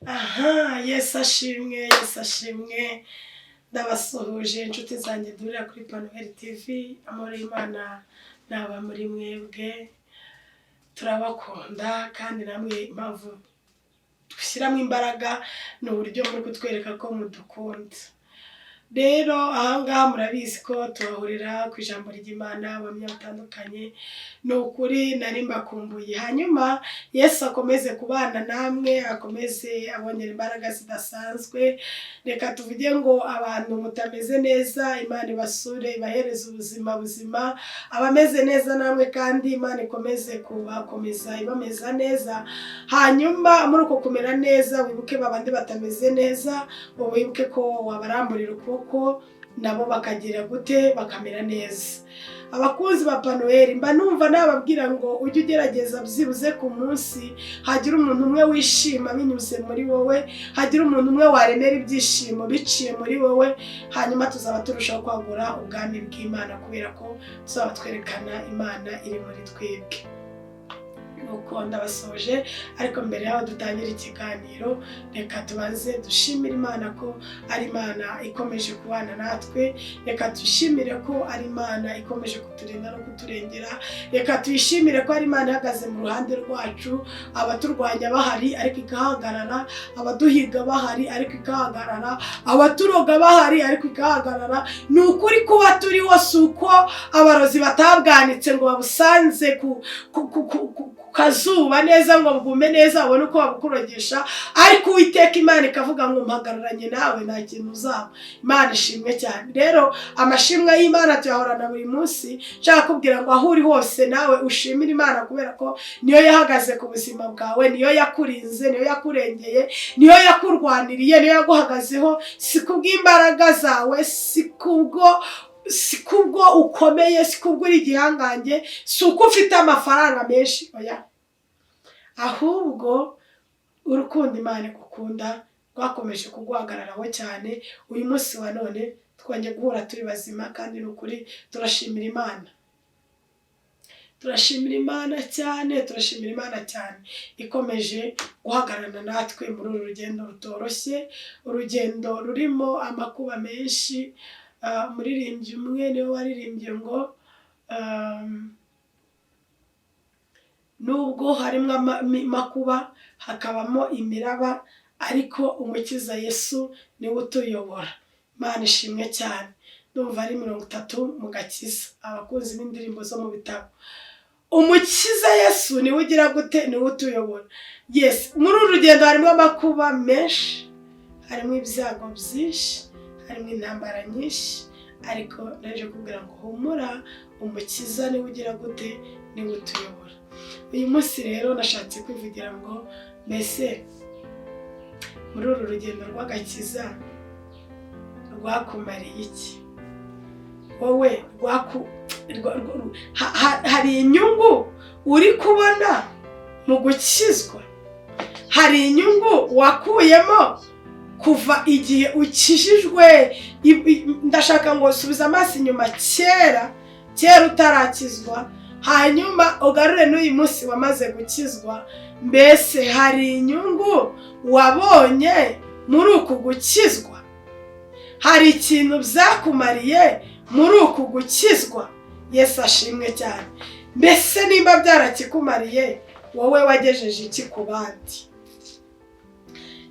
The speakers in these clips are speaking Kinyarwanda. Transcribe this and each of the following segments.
Aha, Yesu ashimwe, Yesu ashimwe. Ndabasuhuje inshuti zanjye duhurira kuri Panuel TV. Amahoro y'Imana naba muri mwebwe. Turabakunda kandi namwe impamvu dushyiramo imbaraga ni uburyo muri kutwereka ko mudukunda. Rero ahangaha murabizi ko tubahurira ku ijambo ry'Imana, ubuhamya butandukanye. Ni ukuri nari mbakumbuye. Hanyuma Yesu akomeze kubana namwe, akomeze abongera imbaraga zidasanzwe. Reka tuvuge ngo abantu mutameze neza, Imana ibasure, ibahereze ubuzima buzima. Abameze neza namwe kandi Imana ikomeze kubakomeza, ibameza neza. Hanyuma muri uko kumera neza, wibuke babandi batameze neza, wibuke ko wabaramburira ukuboko, nabo bakagira gute? Bakamera neza. Abakunzi ba Panuel, mba numva nababwira ngo ujye ugerageza byibuze ku munsi hagira umuntu umwe wishima binyuze muri wowe, hagira umuntu umwe waremera ibyishimo biciye muri wowe. Hanyuma tuzaba turushaho kwagura ubwami bw'Imana, kubera ko tuzaba twerekana Imana iri muri twebwe. Nuko ndabasoje, ariko mbere y'aho dutangira ikiganiro, reka tubanze dushimire Imana ko ari Imana ikomeje kubana natwe. Reka dushimire ko ari Imana ikomeje kuturinda no kuturengera. Reka tuyishimire ko ari Imana ihagaze mu ruhande rwacu, abaturwanya bahari ariko igahagarara, abaduhiga bahari ariko igahagarara, abaturoga bahari ariko igahagarara. Ni ukuri, kuba turiho si uko abarozi batabwanitse ngo babusanze ku kazuba neza ngo bwume neza babone uko babukurogesha, ariko Uwiteka Imana ikavuga ngo mpagararanye nawe, nta kintu uzaba. Imana ishimwe cyane. Rero amashimwe y'Imana tuyahorana buri munsi. Nshaka kubwira ngo aho uri hose nawe ushimire Imana, kubera ko niyo yahagaze ku buzima bwawe, niyo yakurinze, niyo yakurengeye, niyo yakurwaniriye, niyo yaguhagazeho. Si kubw'imbaraga zawe, si kubwo ukomeye, si kubwo uri igihangange, si uko ufite amafaranga menshi, oya. Ahubwo urukundo Imana igukunda rwakomeje kuguhagararaho cyane. Uyu munsi wa none twongeye guhura turi bazima, kandi ni ukuri turashimira Imana, turashimira Imana cyane, turashimira Imana cyane ikomeje guhagararana natwe muri uru rugendo rutoroshye, urugendo rurimo amakuba menshi. Umuririmbyi umwe niwe waririmbye ngo nubwo harimo amakuba, hakabamo imiraba, ariko Umukiza Yesu niwe utuyobora. Imana ishimwe cyane. Ndumva ari 30 mu gakiza, abakunzi b'indirimbo zo mu bitabo. Umukiza Yesu niwe ugira gute? Niwe utuyobora. Yes, muri uru rugendo harimo amakuba menshi, harimo ibyago byinshi, harimo intambara nyinshi, ariko naje kubwira ngo humura, Umukiza niwe ugira gute? Niwe utuyobora. Uyu munsi rero nashatse kwivugira ngo mbese muri uru rugendo rw'agakiza rwakumariye iki wowe? Hari inyungu uri kubona mu gukizwa? Hari inyungu wakuyemo kuva igihe ukijijwe? Ndashaka ngo subiza amaso inyuma kera kera utarakizwa, hanyuma ugarure n'uyu munsi wamaze gukizwa. Mbese hari inyungu wabonye muri uku gukizwa? Hari ikintu byakumariye muri uku gukizwa? Yesu ashimwe cyane. Mbese nimba byarakikumariye, wowe wagejeje iki ku bandi?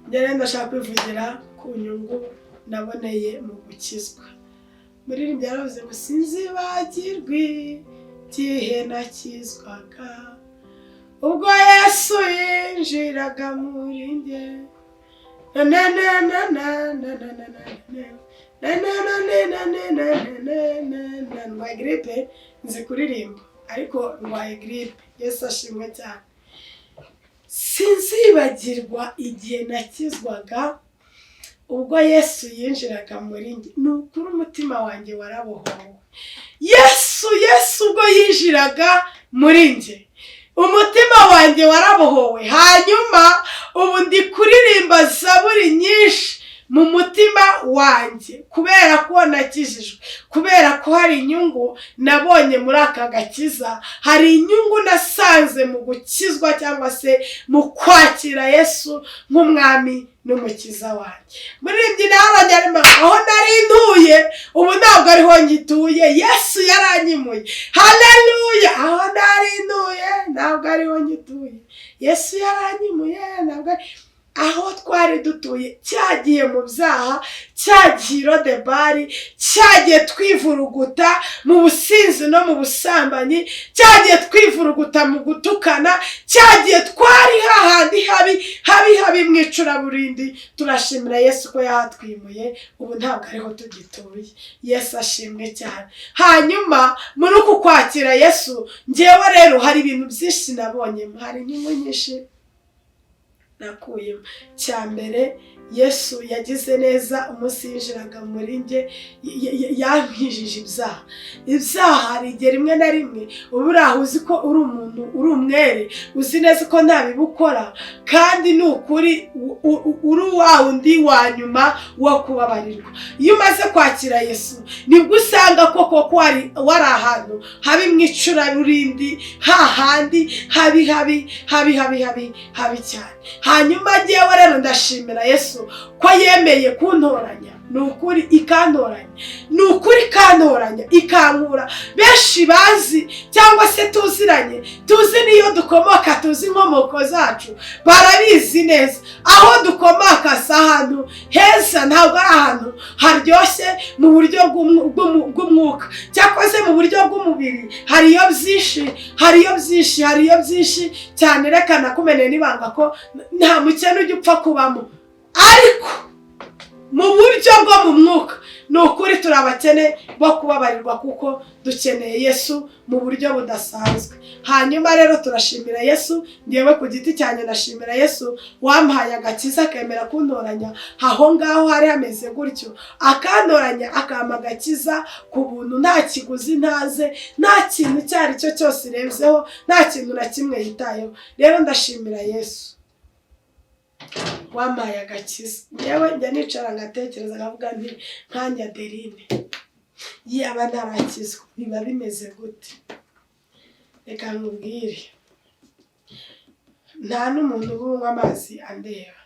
Njye ndashaka kwivugira ku nyungu naboneye mu gukizwa. Muririmbyi yaravuze ngo sinzibagirwe igihe nakizwaga, ubwo Yesu yinjiraga muri njye, na na na na na na na na na na na na na na na na na na na. Ndwaye giripe, nzi kuririmba ariko ndwaye giripe. Yesu ashimwe cyane. Sinzibagirwa igihe nakizwaga, ubwo Yesu yinjiraga muri njye. Ni ukuri umutima wanjye warabohowe. Yesu, Yesu ubwo yinjiraga muri njye, umutima wanjye warabohowe. Hanyuma ubu ndi kuririmba zaburi nyinshi. Mu mutima wanjye, kubera ko nakijijwe, kubera ko hari inyungu nabonye muri aka gakiza, hari inyungu nasanze mu gukizwa cyangwa se mu kwakira Yesu nk'umwami n'umukiza wanjye. Muririmbyi nawe arimo, aho nari ntuye ubu ntabwo ariho ngituye, Yesu yaranyimuye. Haleluya! Aho nari ntuye ntabwo ariho ngituye, Yesu yaranyimuye. Ntabwo ari aho twari dutuye cyagiye mu byaha, cyagiye irodebari, cyagiye twivuruguta mu businzi no mu busambanyi, cyagiye twivuruguta mu gutukana, cyagiye twari hahandi habi habi habi mu icuraburindi. Turashimira Yesu ko yahatwimuye, ubu ntabwo ariho tugituye. Yesu ashimwe cyane. Hanyuma muri uku kwakira Yesu, ngewe rero hari ibintu byinshi nabonyemo, hari inyungu nyinshi nakuyemo. Cya mbere, Yesu yagize neza umunsi yinjiraga muri njye, yankijije ibyaha. Ibyaha hari igihe rimwe na rimwe uba uri aho uzi ko uri umuntu, uri umwere, uzi neza ko nta bibi ukora, kandi ni ukuri uri wa wundi wa nyuma wo kubabarirwa. Iyo umaze kwakira Yesu, nibwo usanga koko ko wari ahantu habi mu icuraburindi, hahandi habi habi habi habi habi habi cyane. Hanyuma ngewe rero ndashimira Yesu ko yemeye kuntoranya, ni ukuri ikantoranya, ni ukuri ikantoranya, ikankura benshi bazi cyangwa se tuziranye, tuzi n'iyo dukomoka, tuzi inkomoko zacu, barabizi neza aho dukomoka. Si ahantu heza, ntabwo ari ahantu haryoshye mu buryo bw'umwuka, cyakoze mu buryo bw'umubiri hariyo byinshi, hariyo byinshi, hariyo byinshi cyane. Reka nakumeneye n'ibanga ko nta mukene ujya upfa kubamo, ariko mu buryo bwo mu mwuka ni ukuri turi abakene bo kubabarirwa, kuko dukeneye Yesu mu buryo budasanzwe. Hanyuma rero turashimira Yesu. Ngewe ku giti cyanjye ndashimira Yesu wampaye agakiza, akemera kuntoranya aho ngaho hari hameze gutyo, akantoranya, akampa agakiza ku buntu, nta kiguzi ntaze, nta kintu icyo ari cyo cyose irebyeho, nta kintu na kimwe yitayeho. Rero ndashimira Yesu wampaye agakiza. Ngewe njya nicara ngatekereza, nkavuga nti nkanjye Adeline, yaba ntarakizwa biba bimeze gute? Reka nkubwire, nta n'umuntu uba unywa amazi andeba.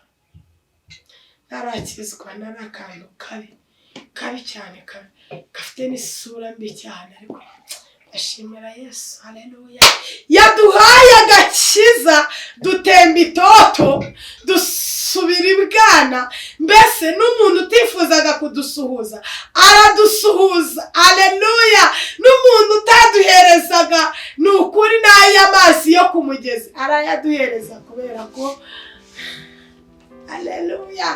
Ntarakizwa nari akantu kabi kabi cyane, kabi gafite n'isura mbi cyane, ariko ndashimira Yesu. Haleluya! Yaduhaye agakiza, dutemba itoto, dusubira ibwana. Mbese n'umuntu utifuzaga kudusuhuza aradusuhuza. Aleluya! N'umuntu utaduherezaga, ni ukuri, n'ay'amazi yo ku mugezi arayaduhereza, kubera ko, aleluya,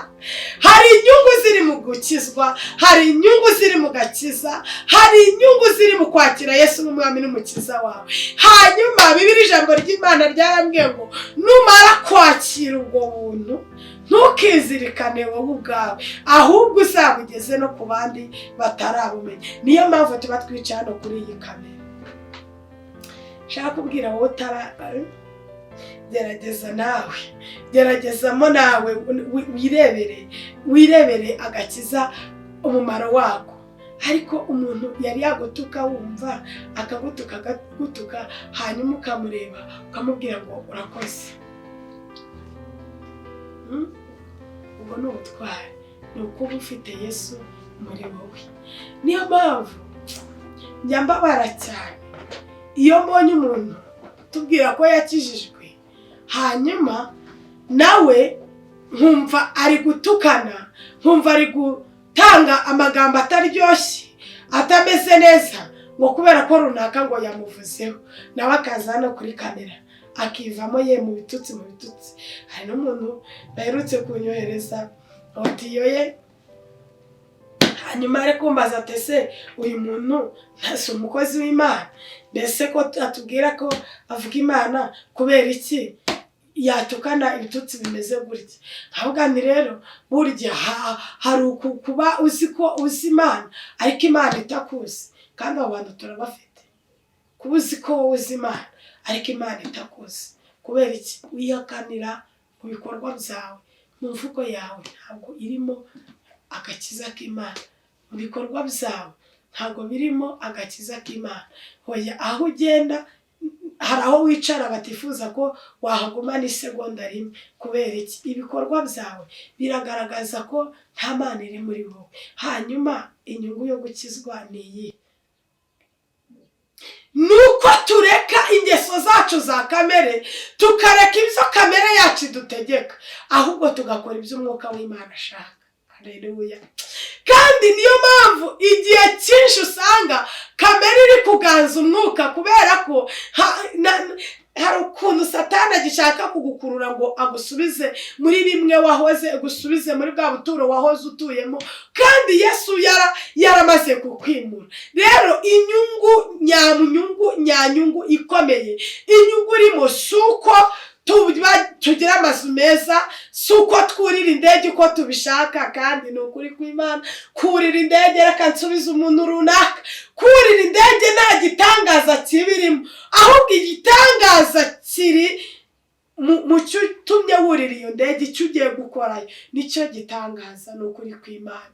hari inyungu ziri mu gukizwa, hari inyungu ziri mu gakiza, hari inyungu ziri mu kwakira Yesu nk'umwami n'umukiza wawe. Hanyuma Bibiri, ijambo ry'Imana ryarambwiye ngo numara kwakira ubwo buntu, ntukizirikane wowe ubwawe, ahubwo uzabugeze no ku bandi batarabumenya. Niyo mpamvu tuba twicaye hano kuri iyi kamera. Nshaka kubwira wowe utara gerageza nawe, geragezamo nawe wirebere, wirebere agakiza umumaro wako. Ariko umuntu yari yagutuka, wumva akagutuka, akagutuka, hanyuma ukamureba ukamubwira ngo urakoze. Ubwo ni ubutwari, ni ukuba ufite Yesu muri wowe. Niyo mpamvu njya mbabara cyane iyo mbonye umuntu tubwira ko yakijijwe, hanyuma nawe nkumva ari gutukana, nkumva ari gutanga amagambo ataryoshye, atameze neza, ngo kubera ko runaka ngo yamuvuzeho, nawe akaza hano kuri kamera akivamo ye mu bitutsi, mu bitutsi. Hari n'umuntu baherutse kunyohereza audio ye, hanyuma ari kumbaza ati: "Ese uyu muntu ntasi umukozi w'Imana? Mbese ko atubwira ko avuga Imana, kubera iki yatukana ibitutsi bimeze gutya?" Nkavuga nti rero burya hari kuba uzi ko uzi Imana ariko Imana itakuzi, kandi abo bantu turabafite. Kuba uzi ko wowe uzi Imana ariko Imana itakuzi, kubera iki? Wihakanira mu bikorwa byawe, mu mvugo yawe ntabwo irimo. agakiza k'Imana. Mu bikorwa byawe ntabwo birimo agakiza k'Imana. Hoya, aho ugenda hari aho wicara batifuza ko wahaguma n'isegonda rimwe. Kubera iki? Ibikorwa byawe biragaragaza ko nta Mana iri muri wowe. Hanyuma inyungu yo gukizwa ni iyi: Nuko tureka ingeso zacu za kamere, tukareka ibyo kamere yacu idutegeka, ahubwo tugakora ibyo Umwuka w'Imana ashaka. Haleluya! Kandi niyo mpamvu igihe cyinshi usanga kamere iri kuganza umwuka, kubera ko hari ukuntu Satani agishaka kugukurura ngo agusubize muri bimwe wahoze, agusubize muri bwa buturo wahoze utuyemo, kandi Yesu yaramaze kukwimura. Rero inyungu nyanyungu nyanyungu ikomeye, inyungu irimo si uko tugira amazu meza, si uko twurira indege uko tubishaka. Kandi ni ukuri kw'Imana, kurira indege, reka nsubize umuntu runaka, kurira indege nta gitangaza kibirimo. Ahubwo igitangaza kiri mu cyo utumye wurira iyo ndege, icyo ugiye gukorayo nicyo gitangaza. Ni ukuri kw'Imana,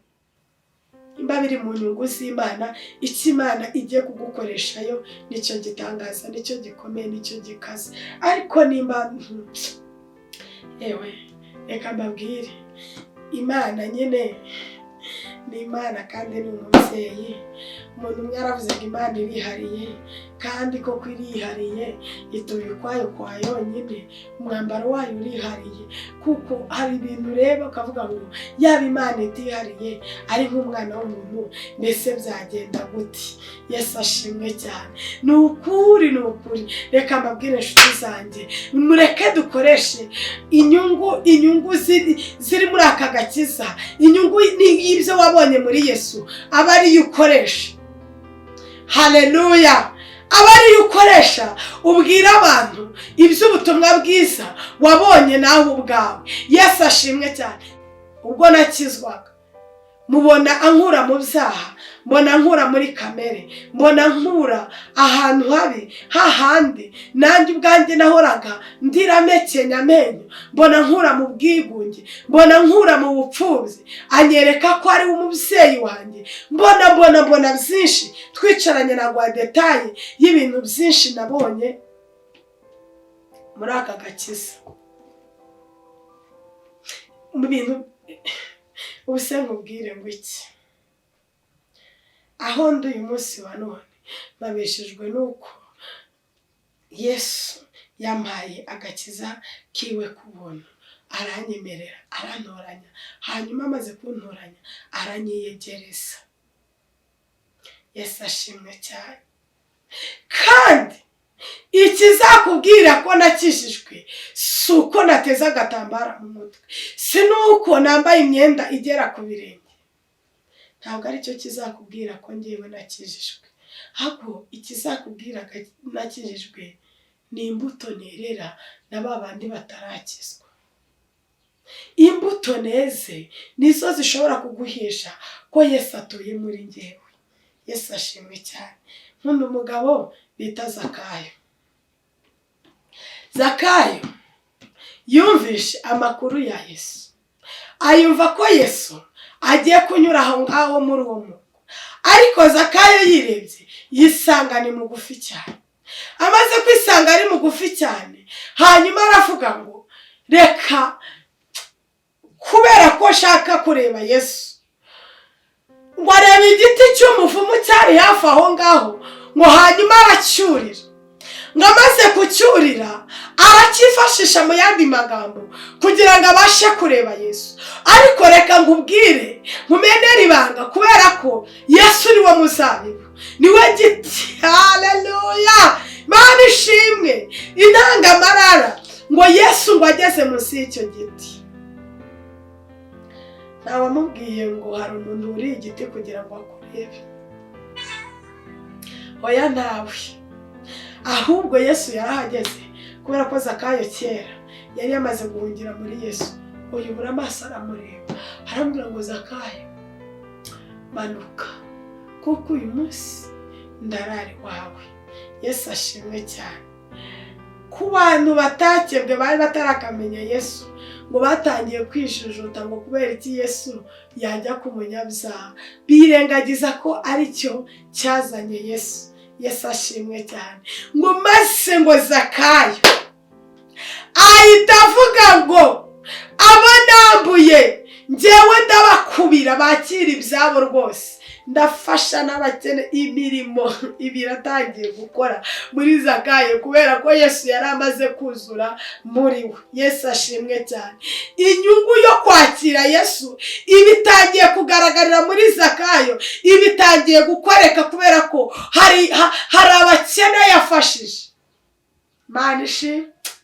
imba biri mu nyungu z'Imana, icyo Imana igiye kugukoreshayo nicyo gitangaza, nicyo gikomeye, nicyo gikaze. Ariko nimba, yewe, reka mbabwire, Imana nyine ni Imana kandi ni umubyeyi. Umuntu umwe yaravuze ngo Imana irihariye, kandi koko irihariye, ituye ukwayo kwa yonyine, umwambaro wayo urihariye. Kuko hari ibintu ureba ukavuga ngo yaba Imana itihariye, ari nk'umwana w'umuntu, mbese byagenda gute? Yesu ashimwe cyane. Ni ukuri, ni ukuri. Reka mbabwire, inshuti zanjye, mureke dukoreshe inyungu ziri muri aka gakiza. Inyungu y'ibyo wabonye muri Yesu aba ariyo ukoresha. Haleluya! Aba ariyo ukoresha, ubwira abantu iby'ubutumwa bwiza wabonye nawe ubwawe. Yesu ashimwe cyane. Ubwo nakizwaga, mubona ankura mu byaha, mbona nkura muri kamere, mbona nkura ahantu habi hahandi nanjye ubwanjye nahoraga ndiramekenya amenyo, mbona nkura mu bwigunge, mbona nkura mu bupfubyi, anyereka ko ari we umubyeyi wanjye. Mbona byinshi twicaranye na gwa détails y'ibintu byinshi nabonye muri aka gakiza. Mu bintu, ubu se nkubwire ngo iki? Aho ndi uyu munsi wa none babeshejwe n'uko Yesu yampaye agakiza kiwe ku buntu, aranyemerera, arantoranya, hanyuma amaze kuntoranya aranyiyegereza. Yesu ashimwe cyane. Kandi ikizakubwira ko nakijijwe si uko nateze agatambara mu mutwe, si n'uko nambaye imyenda igera ku birenge. Ntabwo aricyo kizakubwira ko ngewe nakijijwe. Ahubwo ikizakubwira ko nakijijwe ni imbuto nerera na ba bandi batarakizwa. Imbuto neze nizo zishobora kuguhesha ko Yesu atuye muri ngewe. Yesu ashimwe cyane. Nkunda umugabo bita Zakayo. Zakayo yumvishe amakuru ya Yesu, ayumva ko Yesu agiye kunyura aho ngaho muri uwo murwa. Ariko Zakayo yirebye yisanga ni mugufi cyane. Amaze kwisanga ari mugufi cyane, hanyuma aravuga ngo reka, kubera ko nshaka kureba Yesu, ngo areba igiti cy'umuvumu cyari hafi aho ngaho, ngo hanyuma aracyurira. Ngo amaze kucyurira aracyifashisha, mu yandi magambo, kugira ngo abashe kureba Yesu. Ariko reka nkubwire, nkumenere ibanga, kubera ko Yesu ni we muzabibu, niwe giti. Haleluya, Mana ishimwe. Intangamarara, ngo Yesu ngo ageze munsi y'icyo giti, ntawamubwiye ngo hari umuntu uriye igiti kugira ngo akurebe. Oya, ntawe. Ahubwo Yesu yarahageze, kubera ko Zakayo kera yari yamaze guhungira muri Yesu. Uyubura amaso aramureba, aramubwira ngo: "Zakayo, manuka, kuko uyu munsi ndarara iwawe." Yesu ashimwe cyane. Ku bantu batakebwe, bari batarakamenya Yesu. Ngo batangiye kwijujuta ngo kubera iki Yesu yajya ku munyabyaha, birengagiza ko aricyo cyazanye Yesu. Yesu ashimwe cyane. Ngo maze ngo Zakayo ahita avuga ngo abo nambuye njyewe ndabakubira, bakira ibyabo rwose, ndafasha n'abakene. Imirimo ibiri atangiye gukora muri Zakayo kubera ko Yesu yari amaze kuzura muri we. Yesu ashimwe cyane. Inyungu yo kwakira Yesu iba itangiye kugaragarira muri Zakayo, iba itangiye gukoreka kubera ko hari abakene yafashije. Manishi,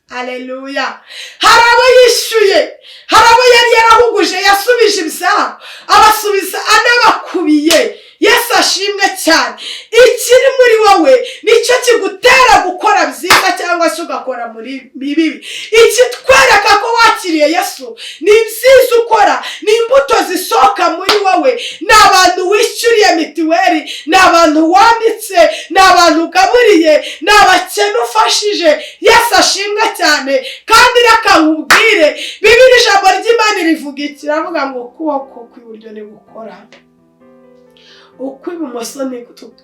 aleluya. Hari abo yishyuye, hari abo yari yarahuguje, yasubije ibyabo, abasubiza anabakubiye. Yesu ashimwe cyane. Ikiri muri wowe nicyo kigutera gukora byiza cyangwa se ugakora muri bibi. Ikitwereka ko wakiriye Yesu ni ibyiza ukora, ni imbuto zisohoka muri wowe, ni abantu wishyuriye mituweli, ni abantu wambitse, ni abantu ugaburiye, ni abakene ufashije. Yesu ashimwe cyane. Kandi reka nkubwire, Bibiliya ijambo ry'Imana rivuga iki? Iravuga ngo ukuboko kw'iburyo ntigukora, ukw'ibumoso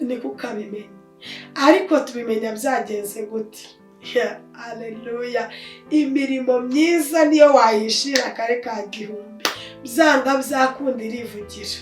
niko ukabimenya. Ariko tubimenya byagenze gute? Aleluya. Imirimo myiza niyo wayishira akare ka gihumbi, byanga byakunda irivugira,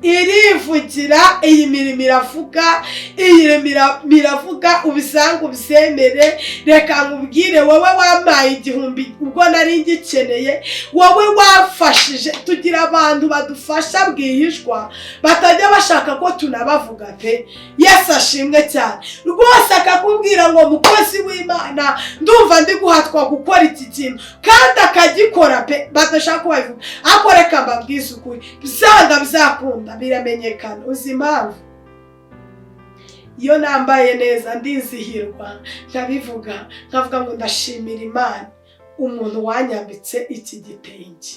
irivugira. Iyi mirimo iravuga, iyi mirimo iravuga, ubisange ubyemere. Reka nkubwire, wowe wampaye 1000 ubwo nari ngikeneye, wowe wamfashije. Tugira abantu badufasha bwihishwa, batajya bashaka ko tunabavuga pe. Yesu ashimwe cyane rwose. Akakubwira ngo mukozi w'Imana, ndumva ndi guhatwa gukora iki kintu, kandi akagikora pe, badashaka ko babivuga. Ariko reka mbabwize ukuri, byanga byakunda biramenyekana. Uzi impamvu? Iyo nambaye neza ndizihirwa, nkabivuga, nkavuga ngo ndashimira Imana umuntu wanyambitse iki gitenge.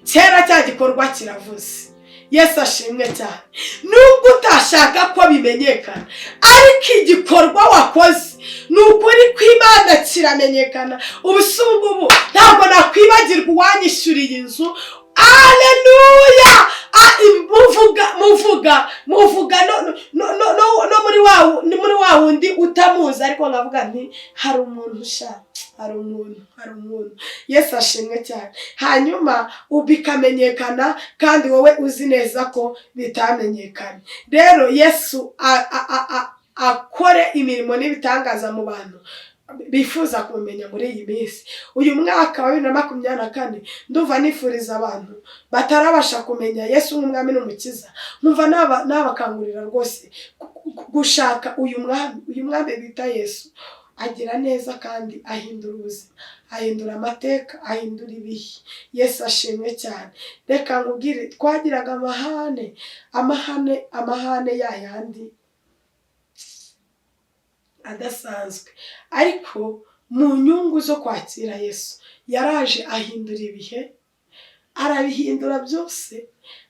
Kera cya gikorwa kiravuze. Yesu ashimwe cyane. Nubwo utashaka ko bimenyekana, ariko igikorwa wakoze ni ukuri kw'Imana kiramenyekana. Ubu si ubu, ntabwo nakwibagirwa uwanyishyuriye inzu. Aleluya. Muvuga muvuga muvuga no muri wa wundi utamuzi, ariko nkavuga nti hari umuntu sha, hari umuntu, hari umuntu. Yesu ashimwe cyane. Hanyuma bikamenyekana, kandi wowe uzi neza ko bitamenyekanye. Rero Yesu akore imirimo n'ibitangaza mu bantu bifuza kumenya muri iyi minsi. Uyu mwaka wa 2024, ndumva nifuriza abantu batarabasha kumenya Yesu nk'umwami n'umukiza, nkumva nabakangurira rwose gushaka uyu mwami, uyu mwami bita Yesu. Agira neza kandi ahindura ubuzima, ahindura amateka, ahindura ibihe. Yesu ashimwe cyane. Reka nkubwire, twagiraga amahane, amahane, amahane ya yandi adasanzwe, ariko mu nyungu zo kwakira Yesu, yaraje ahindura ibihe, arabihindura byose,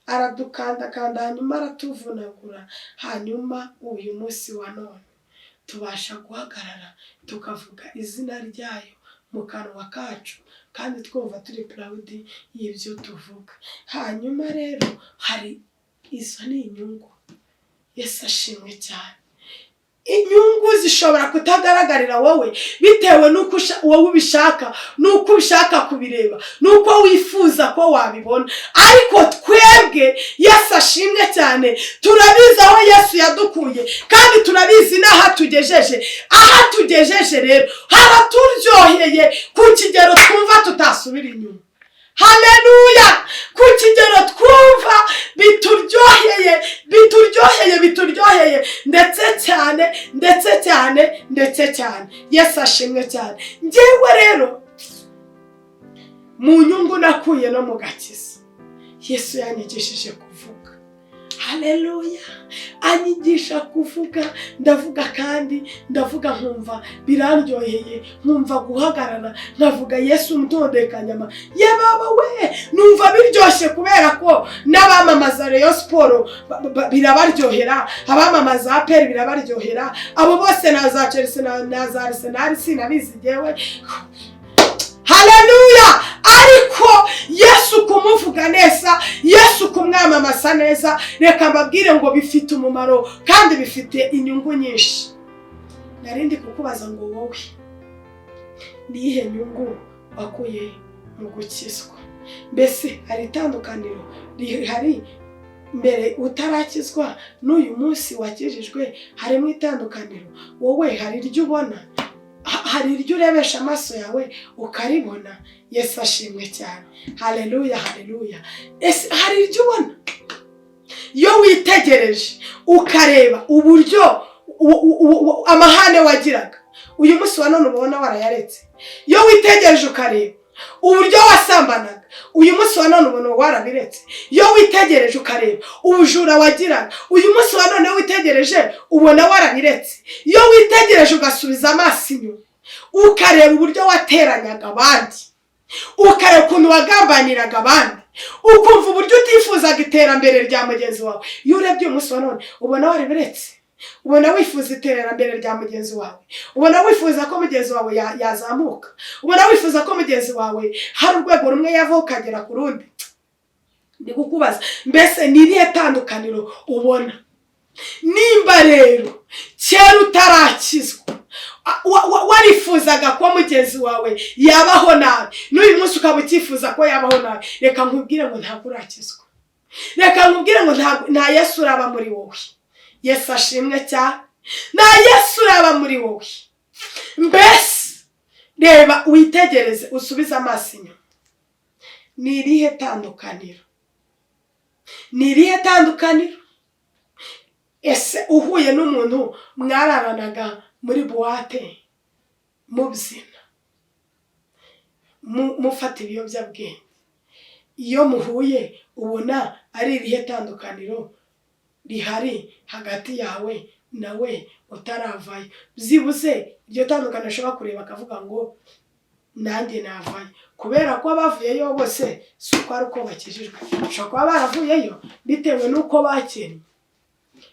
aradukandakanda, hanyuma aratuvunagura. Hanyuma uyu munsi wa none tubasha guhagarara tukavuga izina ryayo mu kanwa kacu, kandi twumva turi proud y'ibyo tuvuga. Hanyuma rero hari izo ni inyungu. Yesu ashimwe cyane. Inyungu zishobora kutagaragarira wowe bitewe n'uko wowe ubishaka, n'uko ubishaka kubireba, n'uko wifuza ko wabibona. Ariko twebwe, Yesu ashimwe cyane, turabizi aho Yesu yadukuye, kandi turabizi n'aho atugejeje. Aho atugejeje rero haraturyoheye ku kigero twumva tutasubira inyuma. Haleluya! Ku kigero twumva bituryoheye, bituryoheye, bituryoheye ndetse cyane, ndetse cyane, ndetse cyane. Yesu ashimwe cyane. Ngewe rero mu nyungu nakuye no mu gakiza, Yesu yanyigishije kuvuga. Haleluya! Anyigisha kuvuga, ndavuga, kandi ndavuga nkumva birandyoheye, nkumva guhagarara nkavuga Yesu mutondekanyama ye baba we, numva biryoshye, kubera ko n'abamamaza Rayon Sports birabaryohera, abamamaza APR birabaryohera, abo bose na za Chelsea na za Arsenal, sinabizi jyewe. Haleluya! Kumuvuga neza, Yesu kumwamamaza neza, reka mbabwire ngo bifite umumaro kandi bifite inyungu nyinshi. Narindi kukubaza ngo wowe niyihe nyungu wakuye mu gukizwa? Mbese hari itandukaniro rihari mbere utarakizwa n'uyu munsi wakijijwe? Harimo itandukaniro? Wowe hari iryo ubona? Hari iryo urebesha amaso yawe ukaribona? Yesu ashimwe cyane. Haleluya, haleluya. Ese hari iryo ubona iyo witegereje ukareba uburyo amahane wagiraga, uyu munsi wa none ubona warayaretse? Iyo witegereje ukareba uburyo wasambanaga, uyu munsi wa none ubona warabiretse? Iyo witegereje ukareba ubujura wagiraga, uyu munsi wa none witegereje ubona warabiretse? Iyo witegereje ugasubiza amaso inyuma ukareba uburyo wateranyaga abandi, ukareba ukuntu wagambaniraga abandi, ukumva uburyo utifuzaga iterambere rya mugenzi wawe, iyo urebye uyu munsi wa none ubona warabiretse? Ubona wifuza iterambere rya mugenzi wawe? Ubona wifuza ko mugenzi wawe yazamuka? Ubona wifuza ko mugenzi wawe hari urwego rumwe yavaho ukagera ku rundi? Ndi kukubaza, mbese ni irihe tandukaniro ubona? Nimba rero kera utarakizwa warifuzaga ko mugenzi wawe yabaho nabi, n'uyu munsi ukaba ukifuza ko yabaho nabi, reka nkubwire ngo ntabwo urakizwa. Reka nkubwire ngo nta Yesu uraba muri wowe. Yesu ashimwe cyane. Nta Yesu uraba muri wowe. Mbese reba, witegereze, usubize amaso inyuma, ni irihe tandukaniro? Ni irihe tandukaniro? Ese uhuye n'umuntu mwararanaga muri boîte, mubyina, mufata ibiyobyabwenge, iyo muhuye ubona ari irihe tandukaniro rihari hagati yawe nawe utaravayo? Byibuze iryo tandukaniro ashobora kureba akavuga ngo nanjye navayo. Kubera ko abavuyeyo bose si uko ari uko bakijijwe. Bashobora kuba baravuyeyo bitewe n'uko bakennye,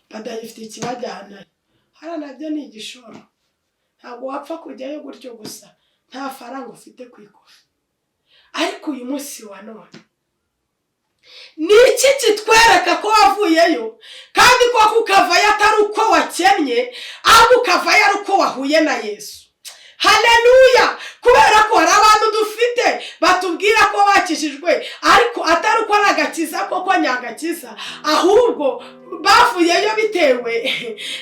badafite ikibajyana. Hariya nabyo ni igishoro, ntabwo wapfa kujyayo gutyo gusa nta faranga ufite ku ikofi. Ariko uyu munsi wa none ni iki kitwereka ko wavuyeyo, kandi koko ukavayo atari uko wakennye, ahubwo ukavayo ari uko wahuye na Yesu? Haleluya! Kubera ko hari abantu dufite batubwira ko bakijijwe, ariko atari uko ari agakiza koko nyagakiza, ahubwo bavuyeyo bitewe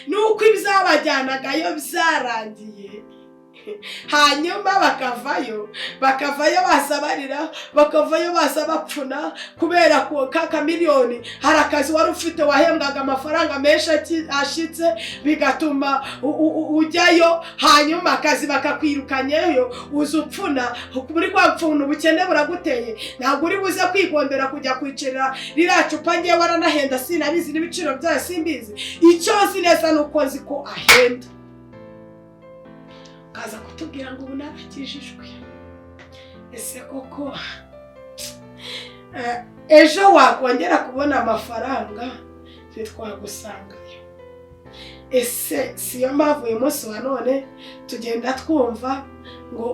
n'uko ibyabajyanagayo byarangiye, hanyuma bakavayo baza barira, bakavayo baza bapfuna kubera ko ka miliyoni, hari akazi wari ufite wahembwaga amafaranga menshi ashitse, bigatuma ujyayo, hanyuma akazi bakakwirukanyeyo, uza upfuna. Muri kwa pfuna, ubukene buraguteye, ntabwo uri buze kwigondera kujya kwicarira ririya cupa. Ngewe waranahenda, sinabizi n'ibiciro byayo simbizi. Icyo nzi neza ni uko nzi ko ahenda. Ukaza kutubwira ngo ubu narakijijwe. Ese koko ejo wakongera kubona amafaranga ntitwagusangayo? Ese siyo mpamvu uyu munsi wa none tugenda twumva ngo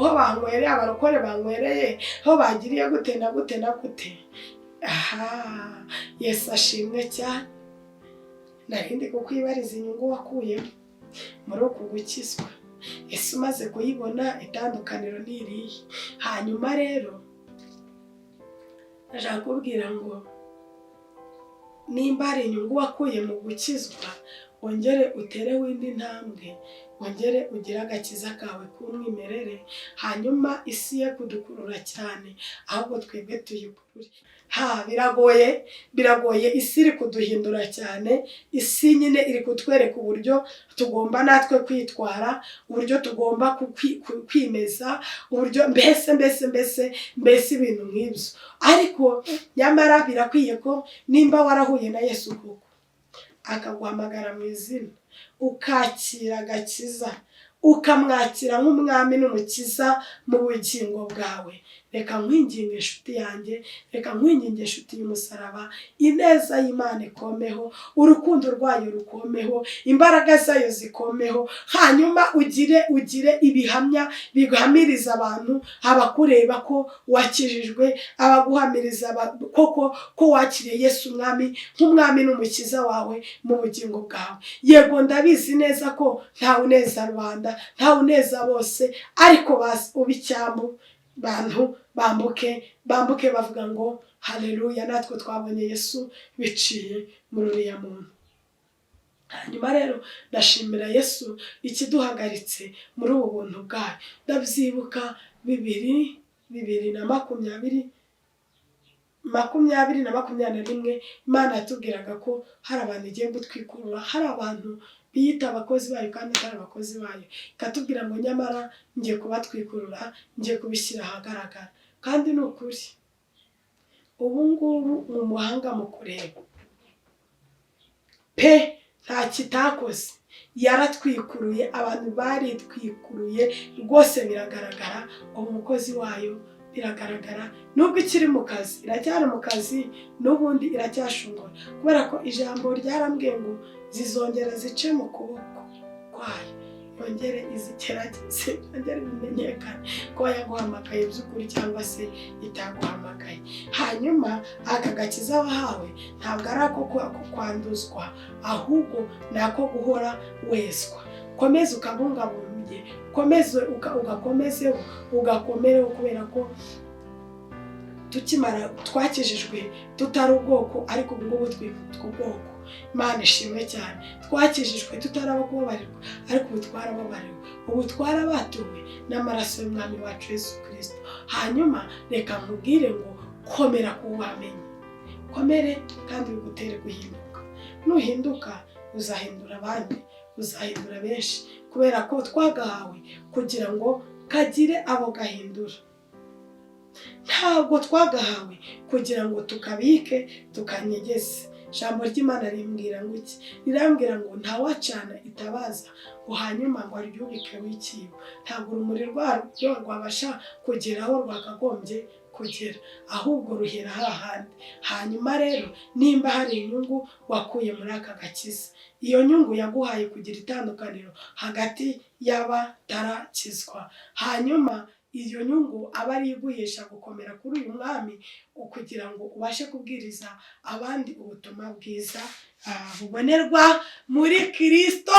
aho banywereye, abarokore banywereye, aho bagiriye gute na gute na gute? Aha, Yesu ashimwe cyane. Narindi kukwibariza inyungu wakuyemo muri uku gukizwa. Ese umaze kuyibona, itandukaniro ni irihe? Hanyuma rero ndashaka kubwira ngo nimba hari inyungu wakuye mu gukizwa, wongere utereho indi ntambwe, wongere ugire agakiza kawe k'umwimerere, hanyuma isi ye kudukurura cyane, ahubwo twebwe tuyikurure. Ha, biragoye, biragoye. Isi iri kuduhindura cyane. Isi nyine iri kutwereka uburyo tugomba natwe kwitwara, uburyo tugomba kwimeza, uburyo mbese ibintu nk'ibyo. Ariko nyamara birakwiye ko nimba warahuye na Yesu koko, akaguhamagara mu izina, ukakira agakiza, ukamwakira nk'umwami n'umukiza mu bugingo bwawe, reka nkubwire ngo Reka nkwinginge inshuti yanjye, reka nkwinginge inshuti y'umusaraba, ineza y'Imana ikomeho, urukundo rwayo rukomeho, imbaraga zayo zikomeho, hanyuma ugire ibihamya bihamiriza abantu, abakureba ko wakijijwe, abaguhamiriza koko ko wakiriye Yesu Umwami nk'Umwami n'Umukiza wawe mu bugingo bwawe. Yego, ndabizi neza ko ntawe uneza rubanda, ntawe uneza bose, ariko basi uba icyambu, bantu bambuke, bambuke bavuga ngo haleluya, natwe twabonye Yesu biciye muri uriya muntu. Hanyuma rero ndashimira Yesu ikiduhagaritse muri ubu buntu bwayo. Ndabyibuka 2020, 2021, Imana yatubwiraga ko hari abantu igiye gutwikurura, hari abantu biyita abakozi bayo kandi atari abakozi bayo, ikatubwira ngo nyamara ngiye kubatwikurura, ngiye kubishyira ahagaragara. Kandi ni ukuri, ubu ngubu mu muhanga mu kureba pe, nta kitakoze, yaratwikuruye, abantu baritwikuruye rwose, biragaragara. Ubu umukozi wayo biragaragara, nubwo ikiri mu kazi, iracyari mu kazi, n'ubundi iracyashungura, kubera ko ijambo ryarambwiye ngo zizongera zice mu kuboko kwayo, yongere izigerageze, yongere bimenyekane ko yaguhamagaye by'ukuri cyangwa se itaguhamagaye. Hanyuma aka gakiza wahawe ntabwo ari ako kwanduzwa, ahubwo ni ako guhora wezwa. Komeza ukabungabunge, komeze ugakomezeho, ugakomereho, kubera ko tukimara twakijijwe tutari ubwoko, ariko ubu ngubu twitwa ubwoko. Imana ishimwe cyane. Twakijijwe tutaraba kubabarirwa, ariko ubu twarababariwe, ubu twarabatuwe n'amaraso y'Umwami wacu Yesu Kirisito. Hanyuma reka nkubwire ngo komera ku wamenye, komere kandi bigutere guhinduka. Nuhinduka uzahindura abandi, uzahindura benshi, kubera ko twagahawe kugira ngo kagire abo gahindura. Ntabwo twagahawe kugira ngo tukabike, tukanyegeze. Ijambo ry'Imana rimbwira ngo iki? Rirambwira ngo ntawacana itabaza ngo hanyuma ngo aryubikeho ikibo. Ntabwo urumuri rwaryo rwabasha kugera aho rwakagombye kugera, ahubwo ruhera hahandi. Hanyuma rero nimba hari inyungu wakuye muri aka gakiza, iyo nyungu yaguhaye kugira itandukaniro hagati y'abatarakizwa. Hanyuma iyo nyungu aba ari iguhesha gukomera kuri uyu mwami, kugira ngo ubashe kubwiriza abandi ubutumwa bwiza bubonerwa muri Kirisito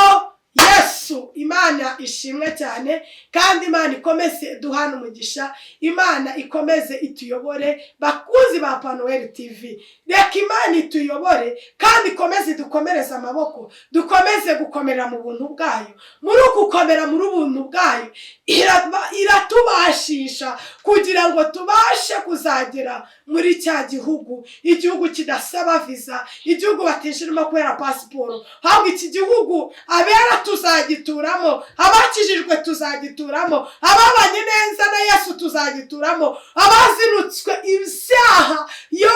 Yesu. Imana ishimwe cyane, kandi Imana ikomeze duhana umugisha, Imana ikomeze ituyobore. Bakunzi ba Panuweli TV, reka Imana ituyobore kandi ikomeze idukomereze amaboko, dukomeze gukomera mu buntu bwayo. Muri uku gukomera muri ubuntu bwayo, iratubashisha kugira ngo tubashe kuzagera muri cya gihugu, igihugu kidasaba viza, igihugu batishyuramo kubera pasiporo. Ahubwo iki gihugu abera tuzagituramo, abakijijwe tuzagituramo, ababanye neza na Yesu tuzagituramo, abazinutswe ibyaha yo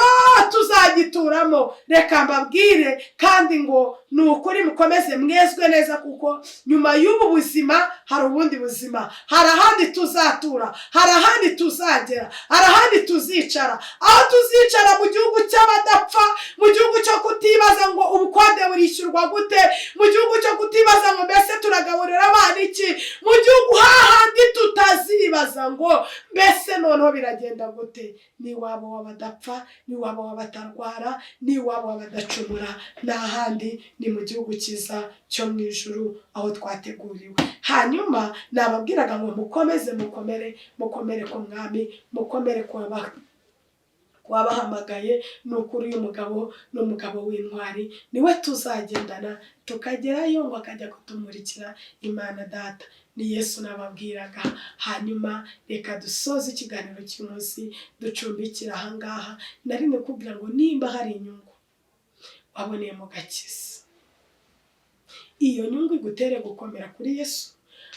tuzagituramo. Reka mbabwire kandi ngo ni ukuri, mukomeze mwezwe neza, kuko nyuma y'ubu buzima hari ubundi buzima, hari ahandi tuzatura, hari ahandi tuzagera, hari ahandi tuzicara, aho tuzicara mu gihugu cy'abadapfa, mu gihugu cyo kutibaza ngo ubukode burishyurwa gute, mu gihugu cyo kutibaza ngo mbese turagaburira abana iki, mu gihugu hahandi tutazibaza ngo mbese noneho biragenda gute. N'iwabo w'abadapfa, n'iwabo w'abatarwara, n'iwabo w'abadacumura, n'ahandi ni mu gihugu cyiza cyo mu ijuru aho twateguriwe. Hanyuma nababwiraga ngo mukomeze mukomere, mukomere ku Mwami, mukomere ku wabahamagaye. Ni ukuri uyu mugabo ni umugabo w'intwari, niwe tuzagendana tukagerayo, ngo akajya kutumurikira Imana Data. Ni Yesu nababwiraga. Hanyuma reka dusoze ikiganiro cy'umunsi, ducumbikira ahangaha. Nari kubwira ngo nimba hari inyungu waboneye mu gakiza, iyo nyungu igutere gukomera kuri Yesu,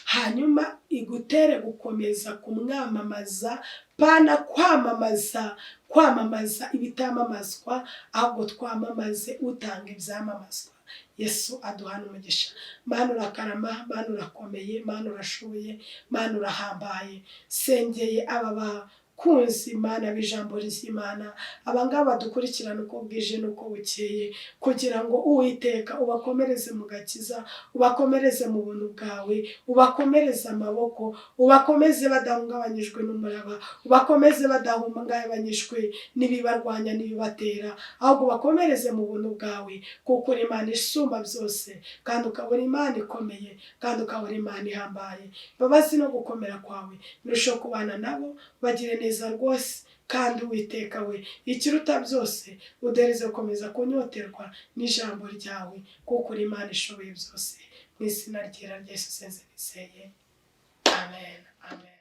hanyuma igutere gukomeza kumwamamaza, pana kwamamaza kwamamaza ibitamamazwa, ahubwo twamamaze utanga ibyamamazwa. Yesu aduhana umugisha. Mana urakarama, Mana urakomeye, Mana urashoboye, Mana urahambaye. Sengeye aba Abakunzi Imana b'ijambo ry'Imana, abangaba badukurikirana uko bwije n'uko bukeye, kugira ngo Uwiteka ubakomereze mu gakiza, ubakomereze mu buntu bwawe, ubakomereze amaboko, ubakomeze badahungabanyijwe n'umuraba, ubakomeze badahungabanyijwe n'ibibarwanya n'ibibatera, ahubwo ubakomereze mu buntu bwawe, kuko uri Imana isumba byose, kandi ukaba uri Imana ikomeye, kandi ukaba uri Imana ihambaye. Imbabazi no gukomera kwawe birushaho kubana nabo, bagire neza rwose. Kandi Uwiteka we, ikiruta byose, uduhereze gukomeza kunyoterwa n'ijambo ryawe, kuko uri Imana ishoboye byose. Mu izina ryera rya Yesu nsenze nizeye, amen, amen.